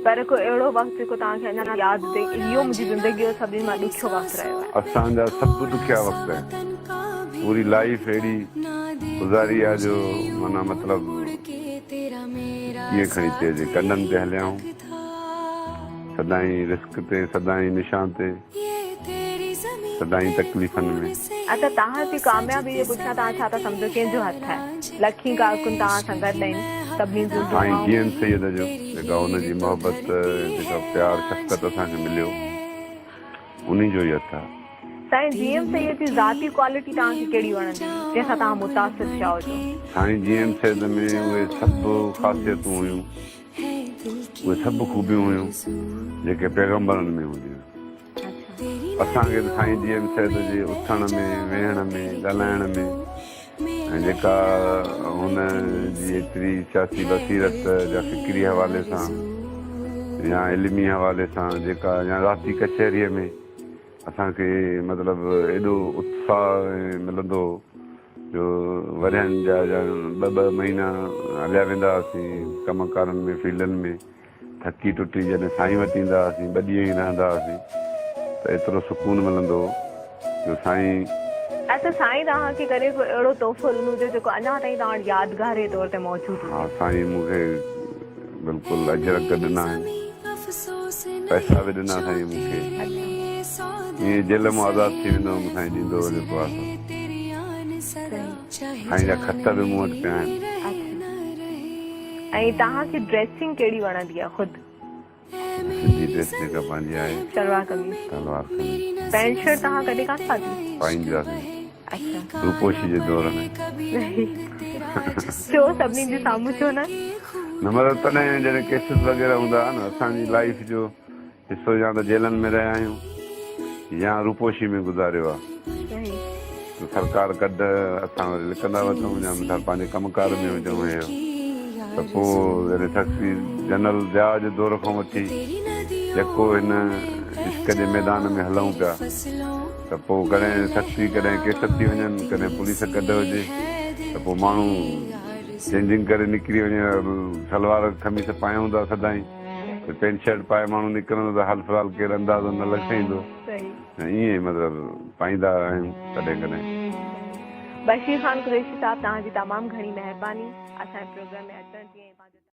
پر ڪو اهڙو وقت جيڪو توهان کي اڃا ياد هجي اهو منهنجي زندگي جو سڀني مان ڏکيو وقت رهيو آهي. اسان جا سڀ ڏکيا وقت آهن. پوري لائيف اهڙي گذاري آهي جو معنيٰ مطلب ڪيئن کڻي چئجي ڪنڊن تي هليا آهيون. سدائين رسڪ تي، سدائين نشان تي، سدائين تڪليفن ۾. اڇا توهان جي ڪاميابي جي پٺيان توهان ڇا ٿا سمجهو ڪنهن جو هٿ آهي؟ لکين ڪارڪن توهان سان گڏ آهن سڀني جون سائين دعائون. جي ايم سيد جو جيڪا ان جي محبت جيڪا پيار شفقت اسان کي مليو انهي جو ئي هٿ آهي. سائين جي ايم سيد جي ذاتي ڪوالٽي توهان کي ڪهڙي وڻندي هئي جنهن سان توهان متاثر ٿيا هجو؟ سائين جي ايم سيد ۾ اهي سڀ خاصيتون هيون اهي سڀ خوبيون هيون جيڪي پيغمبرن ۾ هونديون هيون. اسان کي ته سائين جي ايم سيد جي اٿڻ ۾، ويهڻ ۾، ڳالهائڻ ۾ ۽ جيڪا هن جي ايتري سياسي بصيرت يا فڪري حوالي سان يا علمي حوالي سان جيڪا يا ذاتي ڪچهريء ۾ اسان کي مطلب ايڏو اتساهه ملندو هو جو ورهين جا يا ٻه ٻه مهينا هليا ويندا هئاسين ڪم ڪارن ۾ فيلڊن ۾ ٿڪي ٽٽي جڏهن سائين وٽ ايندا هئاسين ٻه ڏينهن ئي رهندا هئاسين ته ايترو سڪون ملندو هو جو سائين. اچا سائين توهان کي ڪڏهن ڪو اهڙو تحفو ڏنو هجي جيڪو اڃا تائين توهان وٽ يادگاري طور تي موجود هجي. ها سائين مون کي بلڪل اجرڪ ڏنا آهن پئسا به ڏنا سائين مون کي ائين جيل مان آزاد ٿي ويندو هوم سائين ڏيندو هو جيڪو آهي سو سائين جا خط به مون وٽ پيا آهن. ۽ توهان کي ڊريسنگ ڪهڙي وڻندي آهي خود؟ سنڌي ڊريس جيڪا پنهنجي آهي. شلوار قميص. شلوار قميص. پينٽ شرٽ توهان ڪڏهن ڪانه پاتي؟ پائيندي هئاسين. اڇا. روپوشي جي دور ۾. ڇو سڀني جي سامهون ڇو نه؟ نه مطلب تڏهن جڏهن ڪيسز وغيره هوندا هئا نه اسان جي لائيف جو حصو يا ته جيلن ۾ رهيا آهيون يا روپوشي ۾ گذاريو آهي ته سرڪار ڪڍ اسان وري لڪندا وتون يا مثال پنهنجي ڪم ڪار ۾ هجون هي هو ته پوء جڏهن سخي جنرل ضياء جي دور کان وٺي يڪو هن عشق جي ميدان ۾ هلون پيا ته پوء ڪڏهن سختي ڪڏهن ڪيس ٿي وڃن ڪڏهن پوليس ڪڍ هجي ته پوء ماڻهو چينجنگ ڪري نڪري وڃي سلوار قميص پايون ٿا سدائين ته پينٽ شرٽ پائي ماڻهو نڪرندو ته حال في الحال ڪير اندازو نه لڳائيندو ۽ ائين ئي مطلب پائيندا آهيون ڪڏهن ڪڏهن. بشير خان قريشي صاحب توهان جي تمام گهڻي مهرباني اسان جي پروگرام ۾ اچڻ جي ۽ پنهنجو.